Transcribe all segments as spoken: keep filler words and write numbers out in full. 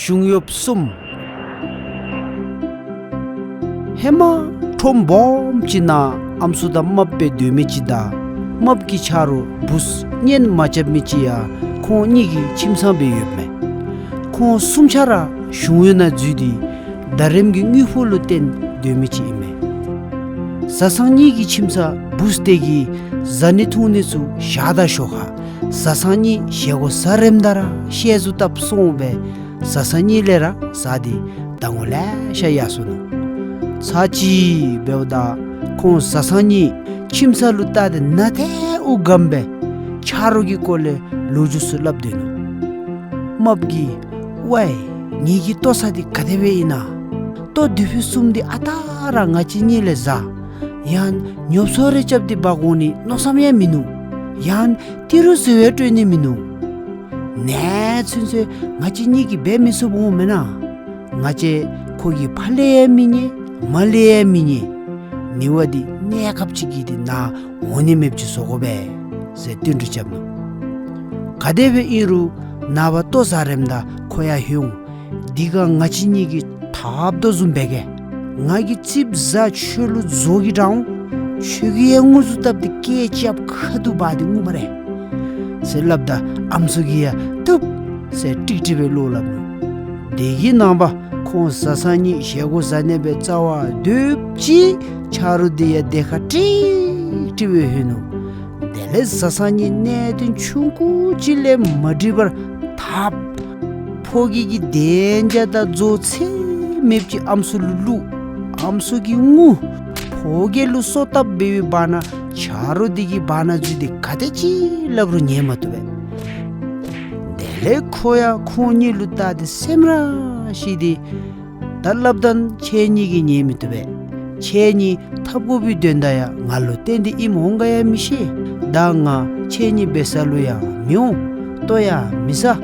གཞུང་གཡོགཔ་གསུམ། ཧེ་མ་ཁྲོམ་སྦོམ་ཅིག་ནང་ཨམ་སྲུ་དང་རྨགཔ་སྦེ་སྡོད་མི་ཅིག་དང་རྨགཔ་གི་ཆ་རོགས་བུཚ་གཉེན་མ་རྐྱབ་མི་ཅིག་ཡང་ཁོང་གཉིས་ཀྱི་ཁྱིམ་ཚང་སྦེ་ཡོདཔ་མས། ཁོང་གསུམ་ཆ་ར་གཞུང་གཡོག་ནང་འཛུལ་ཏེ་ཟླ་རིམ་གྱི་དངུལ་ཕོགས་ལུ་བརྟེན་སྡོད་མི་ཅིག་ཨིན་མས། བཟའ་ཚང་གཉིས་ཀྱི་ཁྱིམ་ཚང་བུཚ་དེ་གིས་བཟའ་ནི་འཐུང་ནི་ཚུ་བཞག་ད་ཞོར་ཁར་བཟའ་ཚང་གཉིས་བཞེས་སྒོ་ཟ་རནམ་ད་ར་བཤལ་འཛུལ་བཏབ་སོང་སྦེ་བཟའ་ཚང་གཉིས་ལས་ར་བཟའ་སྟེ་ཟླ་ངོ་ལེ་ཤ་ཡར་སོ་ནུག། ཚར་གཅིག་འབདཝ་ད་ཁོང་བཟའ་ཚང་གཉིས་ཁྱིམ་ཚང་ལུ་བལྟ་སྟེ་ནཱ་ཏེ་དབུགས་སྒམ་སྦེ་ཆ་རོགས་ཀྱི་སྐོར་ལས་ལོ་རྒྱུས་ཚུ་སླབ་སྡོད་ནུག། རྨགཔ་གིས་ཝའི་ངེ་གི་ལྟོ་ཚང་འདི་ག་དེ་སྦེ་ཨིན་ན། ལྟོ་དེ་ཕུད་གསུམ་འདི་ཨ་རྟག་ར་ང་བཅས་གཉིས་ལས་བཟའ། ཡང་ཉོབ་སོ་རེ་རྐྱབ་སྟེ་འབག་འོང་ནི་མནོ་བསམ་ཡང་མིན་ནུག། ཡང་ཏི་རུ་ཟེར་བའི་སྤྲོད་ནི་མིན་ནུག། ནེ་ཚུན་ཚོད་ང་བཅས་གཉིས་ཀྱིས་འབད་མི་ཚུགསཔ་འོང་མེན་ན། ང་བཅས་ཁོ་གི་ཕར་ལས་ཡང་མི་ཉན་མར་ལས་ཡང་མི་ཉན། ནི་བ་འདི་གནས་སྐབས་ཅིག་གི་འདི་ནཱ་འོང་ནི་མེདཔ་ཅིག་བཟོ་དགོ་པས་ཟེར་བསྟུན་གྲོས་རྐྱབ་ནུག། ག་དེ་སྦེ་ཨིན་རུང་ནངས་པ་ལྟོ་བཟའ་རནམ་ད་ཁོ་ཡར་ལྷོད་འོང་། དེ་སྒང་ང་བཅས་གཉིས་ཀྱིས་འཐབ་དོ་བཟུམ་འབད་གེ། ང་གིས་ཙིགཔ་བཟའ་ཁྱོད་ལུ་བཟོ་གི་དྲག་འོང་། ཁྱོད་ཀྱིས་ཡང་དངུལ་རྫི་བཏབ་སྟེ་སྐད་རྐྱབ་ཁ་ཐུག་འབག་སྟེ་འོང་སྨ་རེ། ཟེར་སླབ་ད་ཨམ་སྲུ་གིས་ཡང་བཏུབ་ཟེར་ཀྲིག་ཀྲི་སྦེ་བློ་སླབ་ནུག། དེ་གི་ནངས་པ་ཁོང་བཟའ་ཚང་གཉིས་བཞེས་སྒོ་བཟའ་ནི་སྦེ་རྩ་བ་སྡོདཔ་ཅིག་ཆ་རོགས་འདི་ཡང་སྡེ་ཁར་ཀྲིག་ཀྲི་སྦེ་ལྷོད་ནུག། དེ་ལས་བཟའ་ཚང་གཉིས་གནད་དོན་ཆུང་ཀུ་ཅིག་ལས་མ་འགྲིག་པར་འཐབ། ཕོ་སྐྱེས་ཀྱི་དལ་འབྱོར་དང་རྫོགས་ཚད་མེདཔ་ཅིག་ཨམ་སྲུ་ལུ་བླུག། ཨམ་སྲུ་གིས་ངུ། ཕོ་སྐྱེས་ལུ་སོ་བཏབ་འབད་བའི་བར་ན་ཆ་རོགས་འདི་གིས་བར་ན་འཛུལ་ཏེ་ག་དེ་ཅིག་སླབ་རུང་ཉན་མ་བཏུབ་པས། དེ་ལས་ཁོ་ཡང་ཁོང་གཉིས་ལུ་བལྟ་སྟེ་སེམས་ར་ཞི་སྟེ་ད་སླབ་ད་ཁྱེད་གཉིས་ཀྱིས་ཉན་མི་བཏུབ་པས། ཁྱེད་གཉིས་འཐབ་དགོ་པའི་དོན་དག་ཡང་ང་ལུ་བརྟེན་ཏེ་ཨིནམ་འོང་ག་ཡང་མི་ཤེས། ད་ང་ཁྱེད་གཉིས་འབད་ས་ལུ་ཡང་མི་འོང་། ལྟོ་ཡང་མི་ཟ།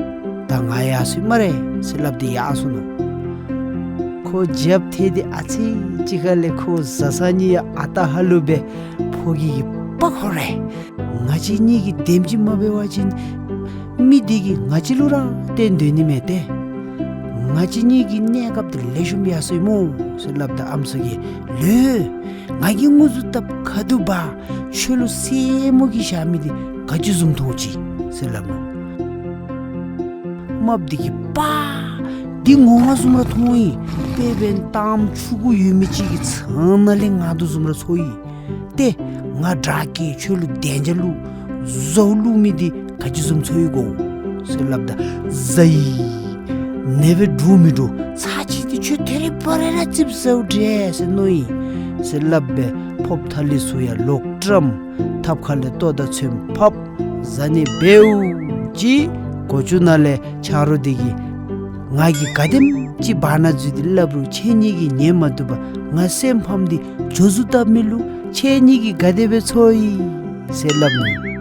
ད་ང་ཡར་སོ་ཡི་སྨ་རེ་ཟེར་སླབ་སྟེ་ཡར་སོ་ནུག། ཁོ་རྒྱབ་ཐལ་ཏེ་ཨ་ཙི་ཅིག་ཁ་ལས་ཁོ་བཟའ་ཚང་གཉིས་ཡང་ཨ་རྟག་ཧ་ལུགས་སྦེ་ཕོ་སྐྱེས་ཀྱིས་པ་ཁོ་རེ། ང་བཅས་གཉིས་ཀྱིས་དེམ་ཅིག་མ་འབད་བ་ཅིན་མི་འདི་གིས་ང་བཅས་ལུ་ར་བརྟེན་སྡོད་ནི་མས་ཏེ། ང་བཅས་གཉིས་ཀྱི་གནས་སྐབས་འདི་ལེགས་ཤོམ་ཡར་སོ་ཡི་སྨོ་ཟེར་སླབ་ད་ཨམ་སྲུ་གིས་ལོས། ང་གིས་དངུལ་རྫི་བཏབ་ཁ་ཐུག་འབག་ཁྱོད་ལུ་སེན་མོ་གིས་བཞག་མི་འདི་ག་ཅི་བཟུམ་མཐོང་ཅི་ཟེར་སླབ་ནུག། རྨགཔ་འདི་གིས་པ་འདི་ངོ་མ་བཟུམ་ར་མཐོང་ཡི། དཔེ་འབདན་ཏམ་ཆུང་ཀུ་ཡོད་མི་ཅིག་གི་ཚང་ནང་ལས་མངར་དོ་བཟུམ་ར་ཚོར་ཡི། ཏེ་ང་དྲག་གིས་ཁྱོད་ལུ་དལ་འབྱོར་བླུག་བཟའཝ་བླུག་མི་འདི་ག་ཅི་བཟུམ་ཚོར་ཡི་གོ་ཟེར་སླབ་ད་བཟའ་ཡི། ནེ་སྦེ་འདྲོག་མི་འདྲོག། ཚར་གཅིག་འདི་ཁྱོད་ཐད་རི་བ་རི་ར་ཙིགཔ་བཟའཝ་འདྲས་ཟེར་མནོ་ཡི་ཟེར་སླབ་སྦེ་ཕོརཔ་ཐ་ལི་ཚུ་ཡང་ལོག་བཀྲམ། ཐབ་ཁ་ལས་ལྟོ་དང་ཚོདམ་ཕབ། བཟའ་ནི་འབདཝ་ཅིག་སྒོ་ཅུང་ནང་ལས་ཆ་རོགས་འདི་གིས་ང་གིས་ག་དེམ་ཅིག་བར་ན་འཛུལ་ཏེ་སླབ་རུང་ཁྱེད་གཉིས་ཀྱིས་ཉན་མ་བཏུབ་པར་ང་སེམས་ཕམ་སྟེ་འགྱོ་འཛུལ་བཏབ་མི་ལུ་ཁྱེད་གཉིས་ཀྱིས་ག་དེ་སྦེ་ཚོར་ཡི་ཟེར་སླབ་ནུག།